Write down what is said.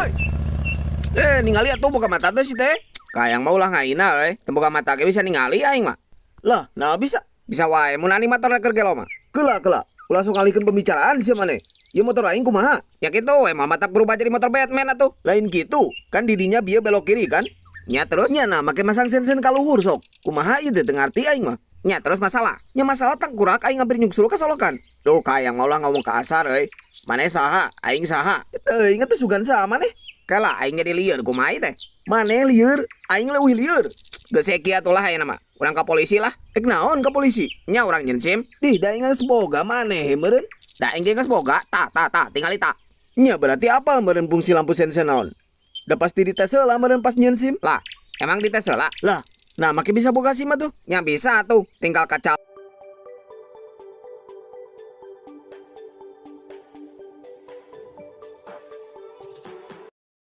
Woi. Eh, ningali atuh boga mata teh si teh. Kayang mah ulah ngaina euy. Teu boga mata ge bisa ningali aing mah. Lah, nah bisa. Bisa wae mun ani motor keur gelo mah. Kela kela. Ulah sok ngalihkeun pembicaraan sia maneh. Ieu motor aing kumaha? Ya kitu we mah matak berubah jadi motor Batman atuh. Lain gitu, kan didinya bieu belok kiri kan? Nya terus? Nya nah make masang sen-sen ka luhur sok. Kumaha ieu teh teu ngarti aing mah. Nya terus masalah. Nya masalah tangkurak aing hampir nyungsul ka solokan. Duh, kayang mah ulah ngomong kasar euy. Maneh saha? Aing saha? Teuing atuh sugan saha maneh? Kela aing jadi lieur kumaha ieu teh? Maneh lieur, aing leuwih lieur. Geus kieu atuh lah ayeuna mah. Urang ka polisi lah. Ek naon ka polisi? Nya urang nyieun SIM. Dih, da aing geus boga maneh meureun. Da aing ge geus boga. Ta ta ta tingali ta. Nya berarti apal meureun fungsi lampu sen-sen naon? Da pasti dites heula meureun pas nyieun SIM. Lah, emang dites heula? Lah, nah make bisa boga SIM atuh. Nya bisa tuh, tinggal kaca.